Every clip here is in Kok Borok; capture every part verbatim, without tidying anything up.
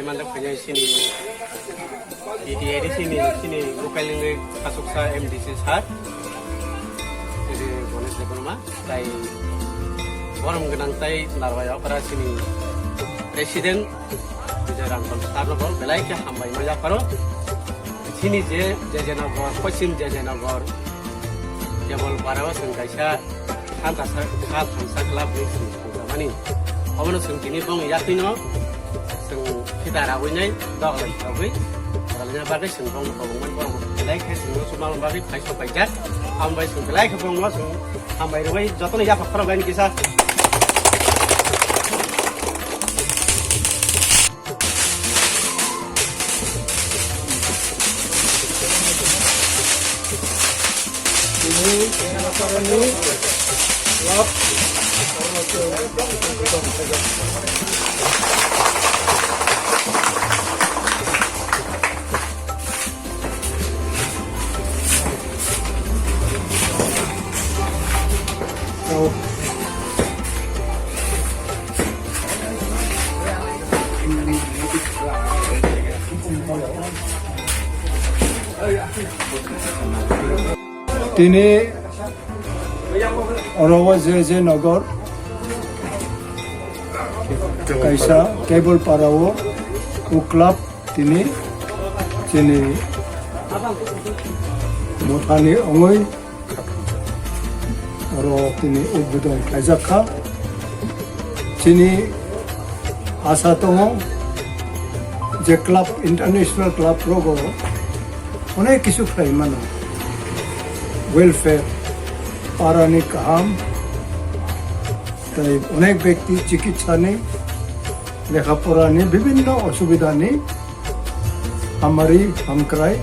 Manjak khainai sini T T A D C ni sini local language khasuksa M D C sir, sini Ganesh Debbarma, tai borom gwnang tai Narwai Okra sini president Vijay Rangkhol sir no bo belai khe hambai ma yapharo. Sini je Jejenogar, Poschim Jejenogar, Kebol Parao chwng kaisa Kha tasa, kha thamsa club ni song songjakmani. Obono chwng tini bong yakhwino chwng khita ragwi nai doglai ragwi ralina bagwi chwng bong kobongmani borok belai khe chwngno chuma bagwi phai sok paijak. Hambai chwng belai khe bongno chwng hambai rwui jotono yaphak khorok laini kisa. Tini oro o J J Nagar kaisa Kebol Parao o club tini chini mothani ongoi oro tini udbodon khlaijak kha. Chini asa tongo je club, international club rogo onek kisu khlai mano, welfare, parani kaham, tai onek bekti chikitsani, lekha porani bibinno osubidani hamari hamkrai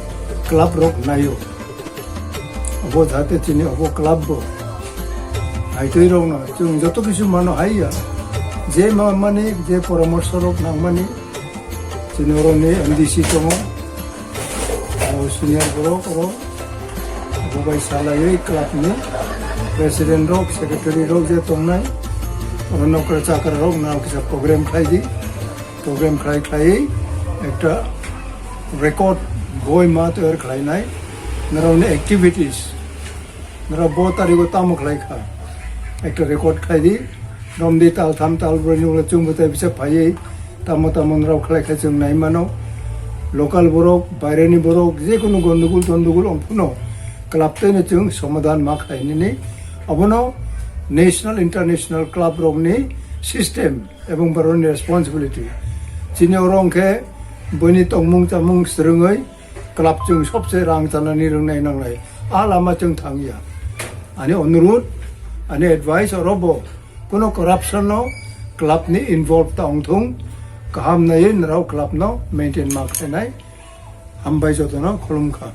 club rok naio. Obo jate chini obo club bo haitwi rokno chwng joto kisu mano haiya, je ma mani je poramorsho rok nangmani chini oroni M D C tongo, aro senior borok oro obo bai salaiwi club ni president rok secretary rok je tongnai oro nokra chakra rok nang kisa program khlai di. Program khlai khlai ekta record boi ma toyar khlainai, norokni activities, norok bo tarigo tamo khlai kha, ekta record khlai di, romdi tal tham tal broni ulo chwng bwtai bisa phaiwi tamo tamo norok khlai kha chwng nai mano. Local borok, baireni borok, jekunu gondogul tondogul ongphano club teno chwng somadhan ma khlai nini, obono national, international club rokni system ebong borokni responsibility. Chini oro hwnkhe buini tongmung chamung swrwngwi club chwng sobse rang chanani rwngnai nangnai. A lama chwng thangya. Ani onurudh, ani advice oro bo kuno corruption no club ni involve ta ongthung, kaham naiwi norok club no maintain ma khlainai. Hambai jotono khulumkha.